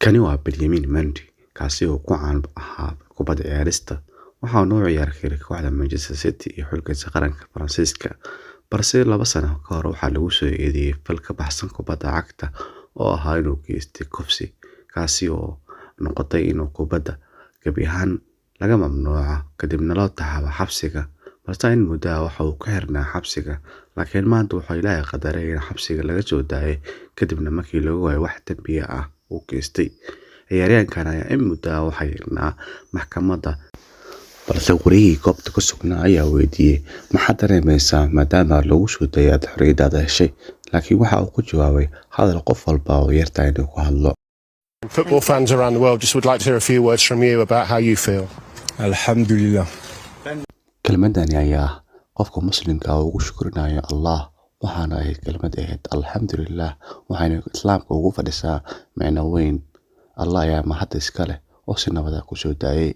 Kani waa Benjamin Mendy, kaasi oo ku caan ahaa kubadda ciyaarista. Waxa uu u ciyaari kooxda Manchester City iyo xulkiisa qaranka Faransiiska, balse 2 sano ka hor waxaa lagu soo eedeeyay fal ka baxsan kubadda cagta oo ahaa inuu geystay kufsi, kaasi oo noqotay inuu kubadda gebi ahaan laga mamnuuco, kadibna loo taxaabo xabsiga. Balse in muddo ah waxa uu ku xirnaa xabsiga, laakiin maanta wuxuu Ilaahay qadaray in xabsiga laga soo daayay, kadibna markii lagu waayay wax dambi ah uu geystay. Ciyaaryahankan ayaa in muddo ah waxaa xirnaa maxkamadda, balse wariyihii goobta ku sugnaa ayaa weydiiyey: "Maxaad dareemaysaa maadaama lagu soo daayay, aad xorriyadaada heshay?" Laakiin waxa uu ku jawaabay hadal qof walba oo yartahay inuu ku hadlo. Football fans around the world just would like to hear a few words from you about how you feel. Alhamdulillah. Kelmadani ayaa ah qofka Muslimka ah ugu shukrinayo Allah, waxaana ay kelmad ahayd "Alxamdulilah", waxayna Islaamka ugu fadhisaa micno weyn. Allah ayaa mahad iska leh oo si nabad ah kusoo daayay.